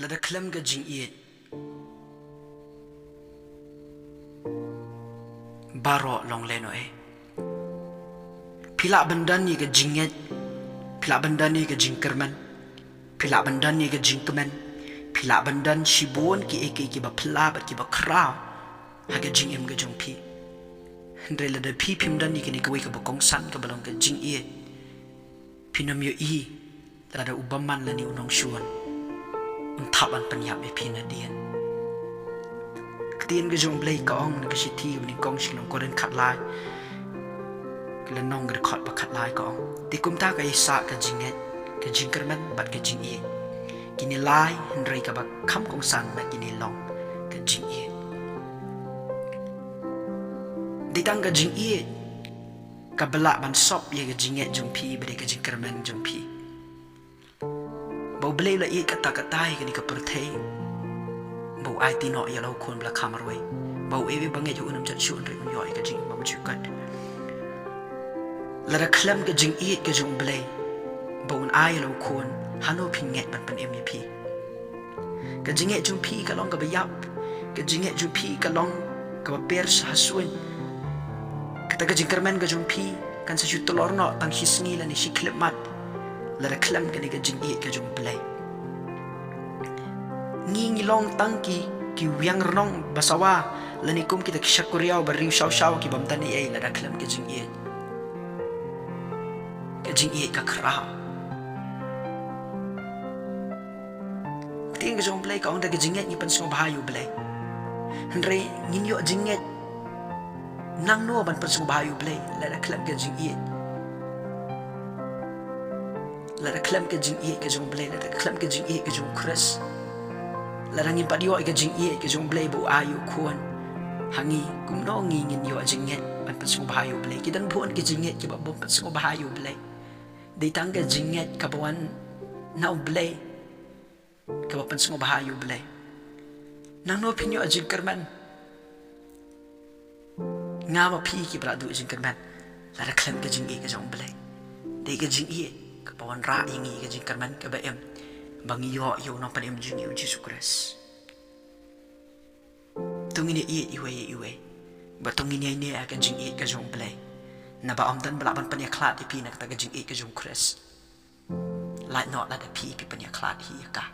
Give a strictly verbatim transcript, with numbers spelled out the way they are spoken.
Lada khlem ka jingïeit, baroh long lehnohei. Phi lah ban don ïa ka jingngeit, phi lah ban don ïa ka jingkyrmen, phi lah ban don ïa ka jingkmen, phi lah ban don shibun kiei kiei kiba phylla bad kiba khraw ha ka jingim ka jong phi. Hynrei lada phi phim don ïa kane kawei kaba kongsan kaba long ka jingïeit, phin ym ïohi lada u bymman lane u nongshun un thap ban pynïap ïa phi nadien. Ka ktien ka jong U Blei ka ong na ka shithi kaba nyngkong sha ki nong Korinth khatlai, ka lynnong ka dkhot ba khatlai ka ong: Te kumta ka ïasah ka jingngeit, ka jingkyrmen bad ka jingïeit. Kine lai, hynrei kaba kham kongsan na kine long ka jingïeit. Dei tang ka jingïeit kaba lah ban sop ïa ka jingngeit jong phi bad ïa ka jingkyrmen jong phi. Ba U Blei u la ïeit katta katta ïa kane ka pyrthei, ba u aiti noh ïa la u Khun ba la kha marwei, ba uei uei ba ngeit ha u un ym jot shuh hynrei un ïoh ïa ka jingim ba mynshwa. Lada khlem ka jingïeit ka jong U Blei ba un ai ïa la u Khun, hano phin ngeit ban pynim ïa phi? Ka jingngeit jong phi ka long kaba ïap, ka jingngeit jong phi ka long kaba per sha ha suiñ. Kata ka jingkyrmen ka jong phi kan sa shu tlor noh tang shi sngi lane shi khyllipmat lada khlem kane ka jingïeit ka jong U Blei. Ngi ngi long tang ki, ki wiang rnong ba sawa lane kum kita ki shakuriaw ba riewshawshaw ki bym don ei ei lada khlem ka jingïeit, ka jingïeit ka khraw. Ka ktien ka jong U Blei ka ong da ka jingngeit ngi pynsngewbha ïa U Blei. Hynrei ngin ïoh jingngeit nangno ban pynsngewbha ïa U Blei lada khlem ka jingïeit? Lada khlem ka jingïeit ka jong U Blei, lada khlem ka jingïeit ka jong U Khrist, lada ngim pat ïoh ïa ka jingïeit ka jong U Blei ba u ai ïa u Khun ha ngi, kumno ngi ngin ïoh jingngeit ban pynsngewbha ïa U Blei? Ki don bun ki jingngeit kiba bym pynsngewbha ïa U Blei. Dei tang ka jingngeit kaba wan na U Blei kaba pynsngewbha ïa U Blei. Nangno phin ïoh jingkyrmen? Nga bad phi kiba la duh jingkyrmen, lada khlem ka jingïeit ka jong U Blei. Dei ka jingïeit kaba wanrah ïa ngi ka jingkyrmen kaba im, ba ngi ïoh ïa u Nongpynim jong ngi U Jisu Khrist. To ngin ïaieit iwei ïa iwei, bad to ngin ïaineh ïa ka jingïeit ka jong U Blei. Naba ym don ba lah ban pynïakhlad ïa phi na kata ka jingïeit ka jong U Khrist. Lait noh lada phi phi pynïakhlad hi ïa ka.